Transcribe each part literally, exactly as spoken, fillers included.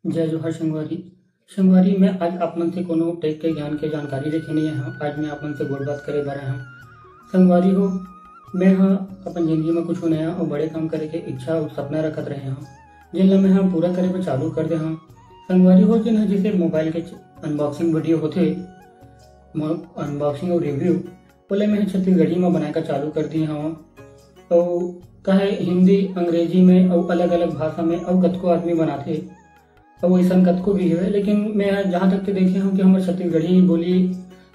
जय जोहार संगवारी। संगवारी, मैं आज आप मन से कोनो टेक के ज्ञान के जानकारी लेके नहीं आया हूँ। आज मैं आप मन से गोठ बात करे बर आया हूँ। संगवारी हो, मैं ह अपन जिंदगी में कुछ नया और बड़े काम करे के इच्छा और सपना रखत रहे हूँ, जिन ला मैं ह पूरा करे बर चालू कर दे हूँ। संगवारी हो, जिन ह जैसे मोबाइल के अनबॉक्सिंग वीडियो होथे, अनबॉक्सिंग और रिव्यू, ओला मैं ह छत्तीसगढ़ी में बनाए का चालू कर दी हूँ। और कहे हिंदी, अंग्रेजी में और अलग-अलग भाषा में और कतको आदमी बनाथे। अउ अइसन कतको भी हवय, लेकिन मैं जहाँ तक के देखे हूँ कि हमर छत्तीसगढ़ी बोली,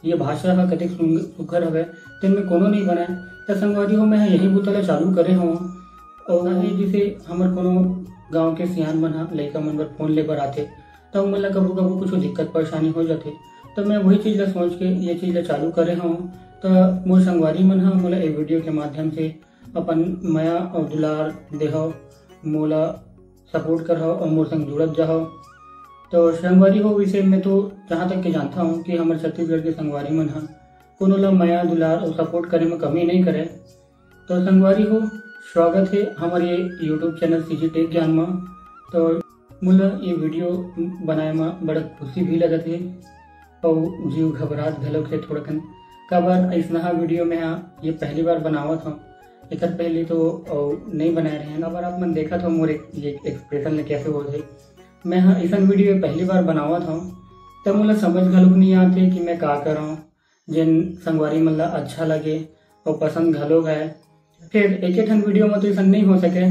ये भाषा ह कतेक सुंग-, सुघर हवय, तेन में कोनो नइ बनय। त संगवारी हो, मैं ह यही बुता ला चालू करे हूँ। अउ वही जैसे हमर कोनो गाँव के सियान मन ह लइका मन बर फोन ले बर आथे, त उमन ला कभू-कभू कुछ दिक्कत परेशानी हो जाथे, त मैं वही चीज ला सोच के ये चीज ला चालू करे हूँ। त मोर संगवारी मन ह मोला ए वीडियो के माध्यम से अपन मया अउ दुलार देहव, मोला सपोर्ट करहव अउ मोर संग जुड़त जाहव। तो संगवारी हो, विषय में तो जहाँ तक के जानता हूँ कि हमर छत्तीसगढ़ के संगवारी मन ह कोनो ला मया दुलार अउ सपोर्ट करे में कमी नहीं करे। तो संगवारी हो, स्वागत है हमर ये YouTube चैनल सीजी टेक ज्ञान में। तो मोला ये वीडियो बनाए में बड़ा खुशी भी लगत है और जीव घबरात घलोक है थोड़ा कन। काबर अइसनहा वीडियो में हाँ ये पहली बार बनावत हूँ। एकर पहले तो अउ नहीं बनाए रहे हैं। काबर आप मन देखत हो मोर एक, ये एक्सप्रेशन ले कैसे होत है। मैं हाँ अइसन वीडियो पहली बार बनावत हूँ, तब मोला समझ घलोक नहीं आते कि मैं का करूँ, जेन संगवारी मन ला अच्छा लगे और पसंद घलोक आए। फिर एक एक ठन वीडियो में तो अइसन नहीं हो सके,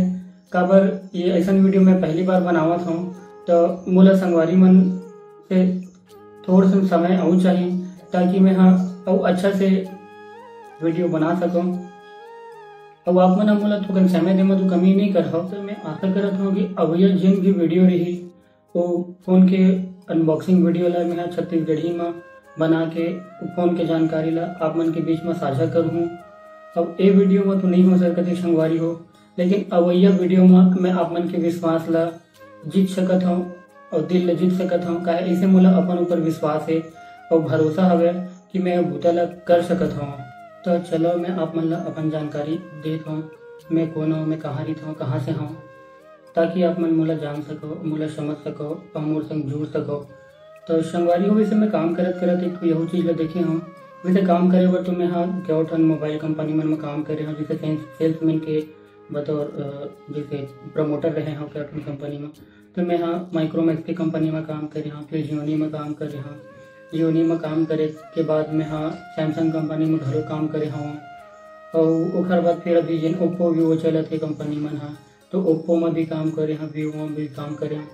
काबर ये अइसन वीडियो मैं पहली बार बनावत हूँ, तो मोला संगवारी मन से थोड़ से समय अउ चाहिए, ताकि मैं हाँ अउ अच्छा से वीडियो बना सकूँ। अउ आप मन ह मोला थोकन समय दे म तो कमी नहीं करहव। तो मैं आशा करत हूँ कि अवइया जिन भी वीडियो रही, वो फोन के अनबॉक्सिंग वीडियो ला मैं ह छत्तीसगढ़ी म बना के फोन के जानकारी ला आप मन के बीच म साझा करहूँ। अब ए वीडियो म तो नहीं हो सकत हे संगवारी हो, लेकिन अवइया वीडियो म मैं आप मन के विश्वास ला जीत सकत हूँ और दिल ला जीत सकत हूँ, काहे इसे मोला अपन ऊपर विश्वास है और भरोसा हवे कि मैं ये बूता ला कर सकत हूँ। तो चलो मैं आप मन ला अपन जानकारी देत हूँ, मैं कौन हूँ, मैं कहाँ रहित हूँ, कहाँ से हूँ, ताकि आप मन मोला जान सको, मोला समझ सको और मोर संग जुड़ सको। तो संगवारी हो, वैसे मैं काम करत करत एक ठो यहू चीज ला देखे हूँ। वैसे काम करे बर तो मैं हाँ कई ठन मोबाइल कंपनी मन में काम करे हूँ, जैसे सेल्स, सेल्समैन के बतौर, अ, जैसे प्रमोटर रहे हूँ कई ठन कंपनी में। तो मैं हाँ माइक्रोमैक्स के कंपनी में काम करे हूँ, फिर जियोनी में काम करे हूँ। जियोनी में काम करे के बाद मैं हाँ सैमसंग कंपनी में घलो काम करे हूँ। और ओखर बाद फिर अभी जिन ओप्पो वीवो चलत हे कंपनी मन हाँ, तो ओप्पो में भी काम करे हूँ, वीवो में भी काम करे हूँ।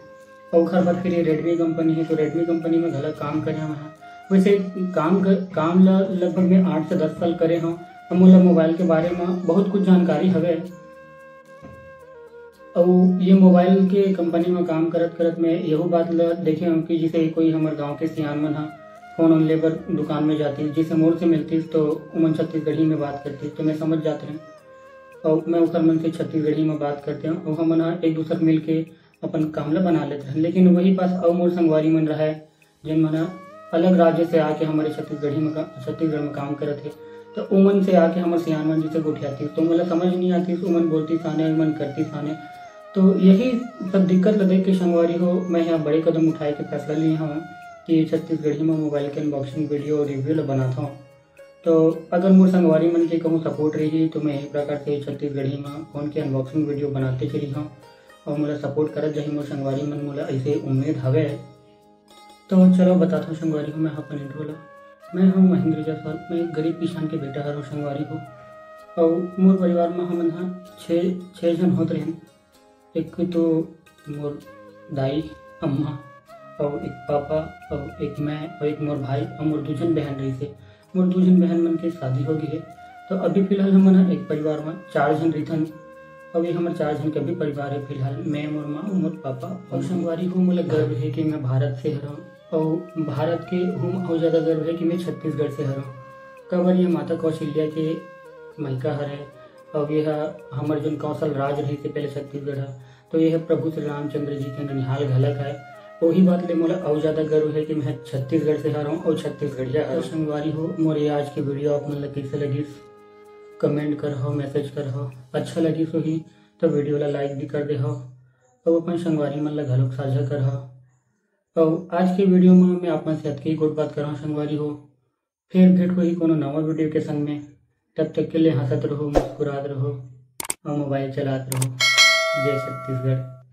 और ओखर बाद फिर ये रेडमी कंपनी है, तो रेडमी कंपनी में घला काम करे हूँ। वैसे काम कर, काम ल-, लगभग मैं आठ से दस साल करे हूँ। और मोला मोबाइल के बारे में बहुत कुछ जानकारी हवे। अउ ये मोबाइल के कंपनी में काम करत करत मैं यहू बात ल देखे हूँ कि जैसे कोई हमर गांव के सियान मन ह फोन उन लेबर दुकान में जाती, जैसे मोर से मिलती तो उमन छत्तीसगढ़ी में बात करती, तो मैं समझ जाते हैं। और मैं ओकर मन से छत्तीसगढ़ी में बात करते हूँ और हमन ह एक दूसर मिल के अपन काम ला बना लेते हैं। लेकिन वही पास अउ मोर संगवारी मन रहे, जेन मन ह अलग राज्य से आके हमारे छत्तीसगढ़ी में का-, छत्तीसगढ़ में काम करत हे, तो उमन से आके हमर सियान मन जैसे गोठियाती, तो मोला समझ नहीं आती, उमन बोलती साने, उमन करती साने। तो यही सब दिक्कत ल देख के संगवारी हो, मैं यहाँ बड़े कदम उठाए के फैसला लिए हूँ कि छत्तीसगढ़ी में मोबाइल के अनबॉक्सिंग वीडियो और रिव्यू ल बनाता हूँ। तो अगर मोर संगवारी मन के कहूँ सपोर्ट रही, तो मैं यही प्रकार से छत्तीसगढ़ी में फोन के अनबॉक्सिंग वीडियो बनाते चली हूँ और मोला सपोर्ट करत जाही मोर संगवारी मन, मोला ऐसे उम्मीद हवे। तो चलो बताता हूँ संगवारी हो, मैं अपन इंट्रो ला। मैं हूँ महेंद्र जायसवाल, मैं एक गरीब किसान के बेटा हरों संगवारी हो। और मोर परिवार में हमन हा छः, छः जन होत रहेन। एक तो मोर दाई, अम्मा, और एक पापा, और एक मैं, और एक मोर भाई, और मोर दू झन बहन रहिसे। मोर दू झन बहन मन के शादी हो गई है, तो अभी फिलहाल हमन ह एक परिवार में चार झन रहिथन। अभी हमर चार झन के अभी परिवार है फिलहाल, मैं, मोर माँ, मोर पापा और संगवारी हो। मोला गर्व है कि मैं भारत से हरव, और भारत के हूँ और ज़्यादा गर्व है कि मैं छत्तीसगढ़ से हरव। काबर ये माता कौशल्या के मायका हरे, और ये ह हमर जोन कौशल राज रहिसे पहले छत्तीसगढ़ ह, तो ये ह प्रभु श्री रामचंद्र जी के ननिहाल घलक है। वही बात ले मोला अउ ज्यादा गर्व है कि मैं छत्तीसगढ़ से हरव और छत्तीसगढ़िया हरव। संगवारी हो, मोर ये आज के वीडियो आप मन ला कैसे लगिस, कमेंट करहो, मैसेज करहो। अच्छा लगिस होही तो वीडियो ला लाइक भी कर देहो और अपन संगवारी मन ला घलोक साझा करहो। अउ आज के वीडियो में मैं आप मन से अतके ही गोठ बात करहूँ संगवारी हो। फिर भेंट होही कोनो नवा वीडियो के संग में। तब तक के लिए हंसत रहो, मुस्कुरात रहो अउ मोबाइल चलात रहो। जय छत्तीसगढ़।